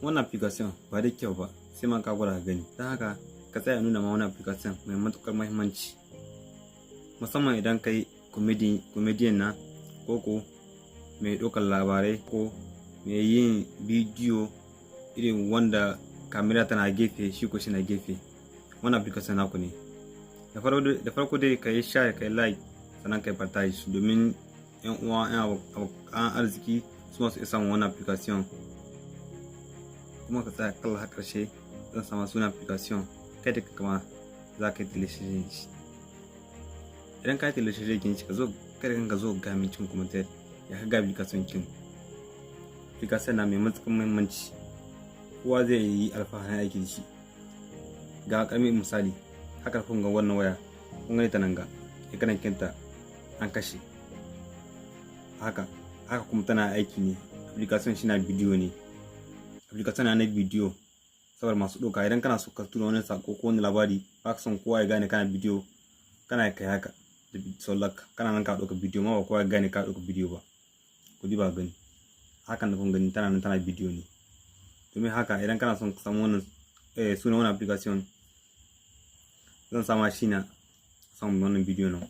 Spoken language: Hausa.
Wannan application ba da kyau ba, sai ma ka gwada ka gani. Don haka ka tsaya nuna ma wannan application mai matukar muhimmanci, musamman idan kai comedian na koko mai ɗaukar labarai ko mai yin bidiyo irin wanda kamera tana gefe, shi ko shi na gefe. Wannan application naku ne. Da farko dai ka yi share, ka yi like, sannan ka yi partage domin yan uwa, yan abokan arziki su masu isa wannan application. Kuma ka tsaya kalla har karshe, zan sama sunan application, kai da kama za ka yi télécharger shi. Idan ka yi télécharger kin shi, ka zo kai da kanka zo ga min cikin commentaire ya ka ga application kin. Application na mai matuƙar muhimmanci, kowa zai yi alfaharin aiki da shi. Ga ƙaramin misali haka, kun ga wannan waya, kun gani ta nan, ga écran kinta an kashe haka haka, kuma tana aiki ne. Application shi na bidiyo ne, application na bidiyo saboda masu ɗauka. Idan kana so ka tura wani sako ko wani labari, ba ka son kowa ya gane kana bidiyo, kana kai haka da sallar kana nan ka ɗauka bidiyo ma ba kowa ya gane ka ɗauka bidiyo ba. Ku ba gani hakan da kun gani tana nan tana bidiyo ne. Domin haka idan kana son ka samu wannan sunan wannan application, zan sama shi na samun wannan bidiyo nan.